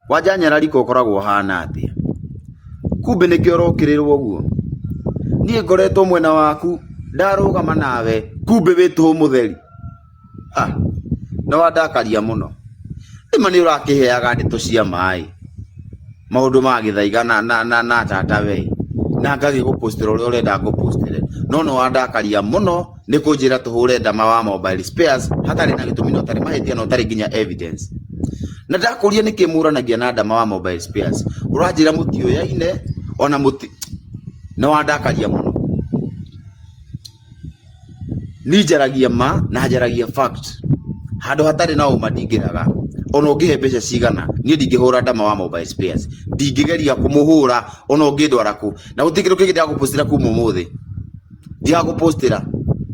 Wanja nyarariko ũkoragwo ũhana atĩa? Kumbe nĩkĩo ũrokĩrĩrwo ũguo? Niĩ ngoretwo mwena waku, ndarũgama nawe, kumbe wĩ tũhũ mũtheri. Ah, nĩ wandakaria mũno. Nĩma nĩ ũrakĩheaga ndeto cia maĩ, maũndũ ma gĩthaiga na, na, na, na tata we, na ngagĩgũpostĩra ũrĩa ũrenda ngũpostĩre, no nĩ wandakaria mũno nĩ kũnjĩra tũhũre ndama wa mobile spares hatarĩ na gĩtũmi na ũtarĩ mahĩtia na ũtarĩ nginya evidence. Na ndakũria nĩkĩ mũranagia na ndama wa mobile spares, ũranjĩra mũtiũyaine ona mũti, nĩ wandakaria mũno. Niĩ njaragia ma na njaragia fact, handũ hatarĩ na ũma ndingĩraga, ona ũngĩhe mbeca cigana niĩ ndingĩhũra ndama wa mobile spares, ndingĩgeria kũmũhũra ona ũngĩndwara kũ, na gũtirĩ kĩndũ kĩngĩ ndĩragũpostĩra kuma ũmũthĩ, ndiragũpostĩra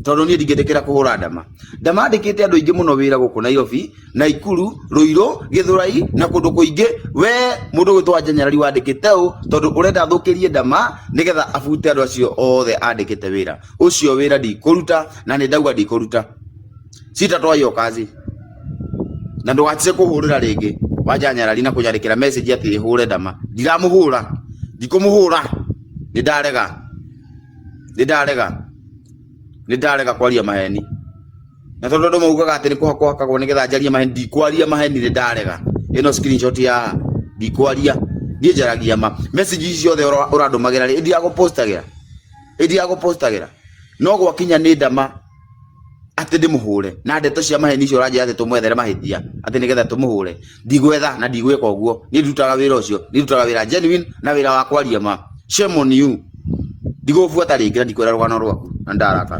tondũ niĩ ndingĩtĩkĩra kũhũra ndama. Ndama andĩkĩte andũ aingĩ mũno wĩra gũkũ Nairobi, Naikuru, Ruiru, Githurai na kũndũ kũingĩ. We mũndũ ũgwĩtwo Wanja Nyarari wandĩkĩte ũ tondũ ũrenda athũkĩrie ndama nĩgetha abute andũ acio othe andĩkĩte wĩra. Ũcio wĩra ndikũruta na nĩ ndauga ndikũruta. Sitatoa hiyo kazi. Na ndũgatige kũhũrĩra rĩngĩ Wanja Nyarari na kũnyandĩkĩra message atĩ hũre ndama. Ndiramũhũra. Ndikũmũhũra. Nĩ ndarega. Nĩ ndarega. Nĩ ndarega kwaria maheni. Na tondũ andũ maugaga atĩ nĩ kũhakwo hakagwo nĩgetha njarie maheni, ndikwaria maheni, nĩ ndarega. Ĩno screenshot ya ndikwaria. Niĩ njaragia ma. Message ici ciothe ũrandũmagĩra rĩ, ndiragũpostagĩra. Ndiragũpostagĩra. No gwakinya nĩ ndama atĩ ndĩmũhũre na ndeto cia maheni icio ũranjĩra atĩ tũmwethere mahĩtia atĩ nĩgetha tũmũhũre, ndigwetha na ndigwĩka ũguo. Niĩ ndutaga wĩra ũcio, niĩ ndutaga wĩra genuine na wĩra wa kwaria ma. Shame on you. Ndigũbuata rĩngĩ na ndikwenda rũgano rwaku na nĩndarakara.